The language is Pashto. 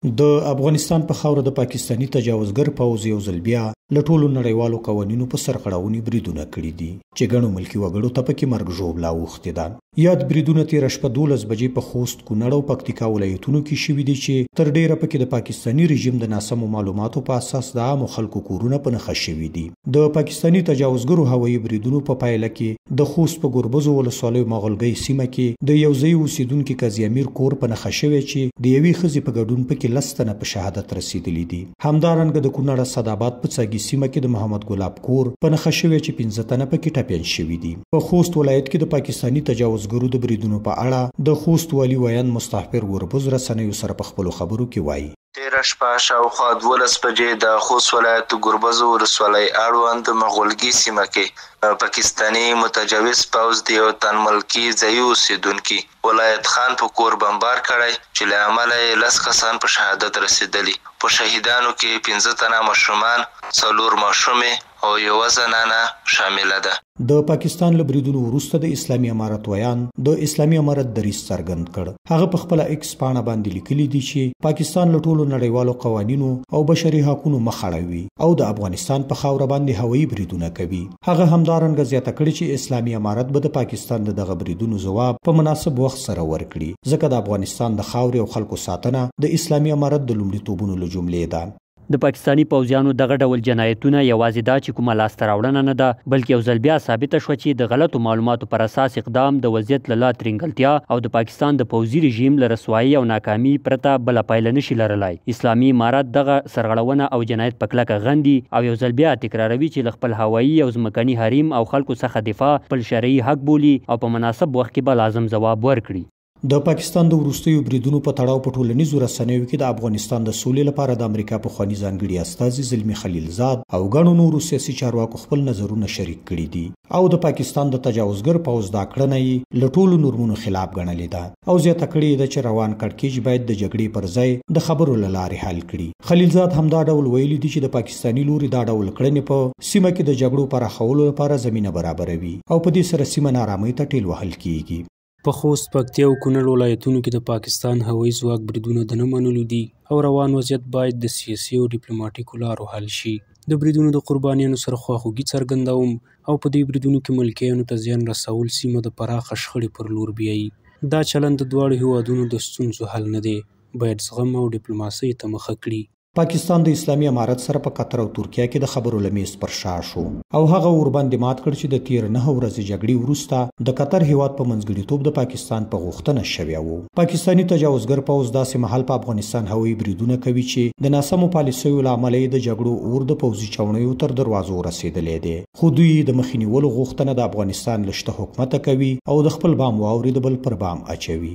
د افغانستان په خاوره د پاکستاني تجاوزګر پوځ یو ځل بیا له ټولو نړیوالو قوانینو په سرغړونې بریدونه کړي دي، چې ګڼو ملکي وګړو ته پکې مرګ ژوبله اوښتې ده. یاد بریدونه تېره شپه 12 بجې په خوست، کونړ او پکتیکا ولایتونو کې شوي دي، چې تر ډېره پکې د پاکستاني رژیم د ناسمو معلوماتو په اساس د عامو خلکو کورونه په نښه شوي دي. د پاکستاني تجاوزګرو هوایي بریدونو په پایله کې د خوست په ګربزو ولسوالۍ مغلګۍ سیمه کې د یو ځایي اوسېدونکي قاضي امیر کور په نښه شوی، چې د یوې ښځې په ګډون پکې 10 تنه په شهادت رسېدلي دي. همدارنګه د کونړ اسعداباد په څاګي سیمه کې د محمد ګلاب کور په نښه شوی، چې 5 تنه پکې ټپیان شوي دي. په خوست ولایت کې د پاکستاني تجاوزګرو د بریدونو په اړه د خوست والي ویاند مستغفر ګربز رسنیو سره په خپلو خبرو کې وایي: تېره شپه شاوخوا 12 بجې د خوست ولایت ګربزو ولسوالۍ اړوند مغولګي سیمه کې پاکستاني متجاوز پوځ د یو تن ملکي ځایي اوسېدونکي ولایت خان په کور بمبار کړی، چې له امله یې 10 کسان په شهادت رسېدلي. په شهیدانو کې 5 تنه ماشومان، 4 ماشومې او یوه زنانه شامله ده. د پاکستان له بریدونو وروسته د اسلامي امارت ویاند د اسلامي امارت دریځ څرګند کړ. هغه په خپله ایکس پاڼه باندې لیکلي دي چې پاکستان له ټولو نړیوالو قوانینو او بشري حقونو مخ اړوي او د افغانستان په خاوره باندې هوایي بریدونه کوي. هغه همدارنګه زیاته کړې چې اسلامي امارت به د پاکستان د دغه بریدونو ځواب په مناسب وخت سره ورکړي، ځکه د افغانستان د خاورې او خلکو ساتنه د اسلامي امارت د لومړیتوبونو له جملې ده. د پاکستاني پوځیانو دغه ډول جنایتونه یوازې دا چې کومه لاسته راوړنه نه ده، بلکې یو ځل بیا ثابته شوه چې د غلطو معلوماتو پر اساس اقدام د وضعیت له لا ترینګلتیا او د پاکستان د پوځي رژیم له رسوایۍ او ناکامي پرته بله پایله نشي لرلای. اسلامي امارت دغه سرغړونه او جنایت په کلکه غندي او یو ځل بیا تکراروي چې له خپل هوایي او ځمکني حریم او خلکو څخه دفاع خپل شرعي حق بولي او په مناسب وخت کې به لازم ځواب ورکړي. د پاکستان د وروستیو بریدونو په تړاو په ټولنیزو رسنیو کې د افغانستان د سولې لپاره د امریکا پخواني ځانګړي استازي زلمي خلیلزاد او ګڼو نورو سیاسي چارواکو خپل نظرونه شریک کړي دي او د پاکستان د تجاوزګر پوځ دا کړنه یې له ټولو نورمونو خلاف ګڼلې ده او زیاته کړې ده چې روان کړکېچ باید د جګړې پر ځای د خبرو له لارې حل کړي. خلیلزاد همدا ډول ویلي دي چې د پاکستاني لوري دا ډول کړنې په سیمه کې د جګړو پراخولو لپاره زمینه برابروي او په دې سره سیمه نارامۍ ته ټېل وهل کیږي. په خوست، پکتیا او کونړ ولایتونو کې د پاکستان هوایي ځواک بریدونه د نه منلو دي او روان وضعیت باید د سیاسي او ډیپلوماټیکو لارو حل شي. د بریدونو د قربانیانو سره خواخوږي څرګندوم او په دې بریدونو کې ملکیانو ته زیان رسول سیمه د پراخه شخړې پر لور بیایي. دا چلند د دواړو هیوادونو د ستونزو حل نه دی، باید زغم او ډیپلوماسۍ ته مخه کړي. پاکستان د اسلامي امارت سره په قطر او ترکیه کې د خبرو له میز پر شا شو او هغه اوربند مات کړ چې د تیر 9 ورځې جګړې وروسته د قطر هیواد په منځګړیتوب د پاکستان په غوښتنه شوی وو. پاکستاني تجاوزګر پوځ داسې مهال په افغانستان هوایي بریدونه کوي چې د ناسمو پالیسیو له امله یې د جګړو اور د پوځي چاوڼیو تر دروازو رسېدلی دی، خو دوی د مخې نیولو غوښتنه د افغانستان له شته حکومته کوي او د خپل بام واورې د بل پر بام اچوي.